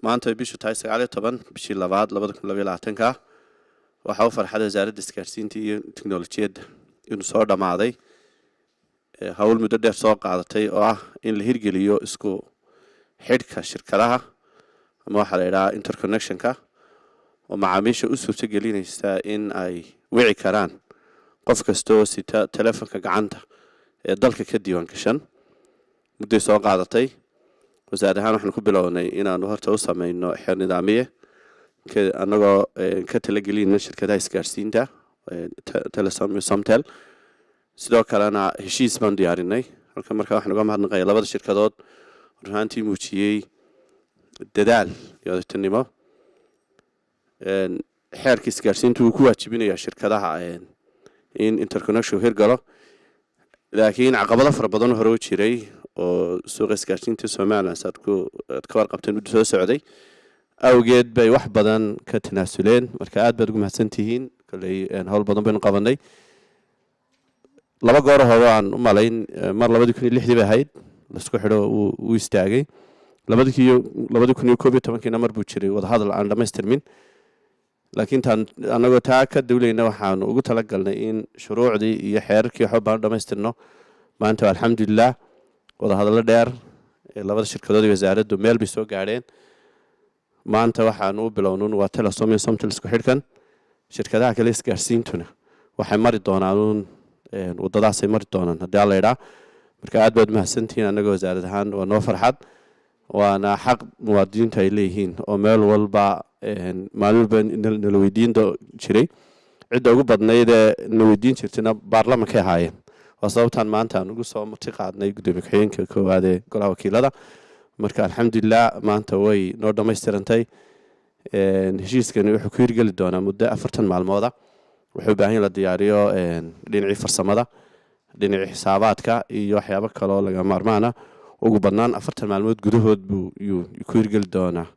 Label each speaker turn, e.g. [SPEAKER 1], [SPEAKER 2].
[SPEAKER 1] Maanta ay bishu tahay 19 bishii labaad 2022-ka, waxaa u farxada Wasaaradda Isgaarsiinta iyo Teknolojiyadda inuu soo dhammaaday hawl muddo dheer soo qaadatay oo ah in la hirgeliyo isku xidhka shirkadaha, ama waxaa la yidhaha interconnectionka, oo macaamiisha u suurto gelinaysa in ay wici karaan qof kasta oo sita telefonka gacanta ee dalka ka diiwaan gashan. Mudday soo qaadatay. Wasaar ahaan waxaan ku bilownay inaanu horta u sameyno xeer nidaamiye, annagoo ka talagelinayna shirkadaha isgaarsiinta Telesom iyo Somtel. Sidoo kalena heshiis baan diyaarinay halka. Markaa waxaan uga mahadnaqaya labada shirkadood, runaantii muujiyey dadaal iyo odaytinimo. Xeerka isgaarsiintu wuu ku waajibinayaa shirkadaha in interconnection hirgalo, laakiin caqabado fara badan hore u jiray oo suuqa isgaarsiinta Somaliland, saad ku aad ka warqabteen, muddo soo socday awgeed bay wax badan ka tanaasuleen. Marka aad baad ugu mahadsan tihiin. Kolley howl badan baynu qabanay. Laba goor hore aan u malayn, mar 2006-dii bay ahayd laisku xidho, wuu istaagay. 2011-kiina mar buu jiray wadahadal aan dhammaystirmin. Laakiin taan annagoo taa ka dawlayna, waxaanu ugu talagalnay in shuruucdii iyo xeerarkii waxba baanu dhammaystirno. Maanta, alxamdulilah, wadahadallo dheer labada shirkadood iyo wasaaraddu meel bay soo gaadheen. Maanta waxaanu u bilownun waa Telesom iyo Somtel isku xidhkan. Shirkadaha kale isgaarsiintuna waxay mari doonaanuun waddadaasay mari doonaan, haddii Alla idhaa. Marka aad baad mahadsantihiin. Annaga wasaarad ahaan waa noo farxad, waana xaq muwaadiniintu ay leeyihiin oo meel walba, maalin walba nala weydiin jiray. Cidda ugu badnaydee na weydiin jirtayna baarlamankay ahaayeen. Waa sababtaan maanta aan ugu soo marti qaadnay gudoomiye ku-xigeenka koowaad ee golaha wakiilada. Marka alxamdulilah, maanta way noo dhammaystirantay. Heshiiskani wuxuu ku hirgeli doonaa muddo 40 maalmooda. Wuxuu u baahan la diyaariyo dhinacii farsamada, dhinacii xisaabaadka iyo waxyaabo kaloo laga maarmaana. Ugu badnaan 40 maalmood gudahood buu yuu ku hirgeli doonaa.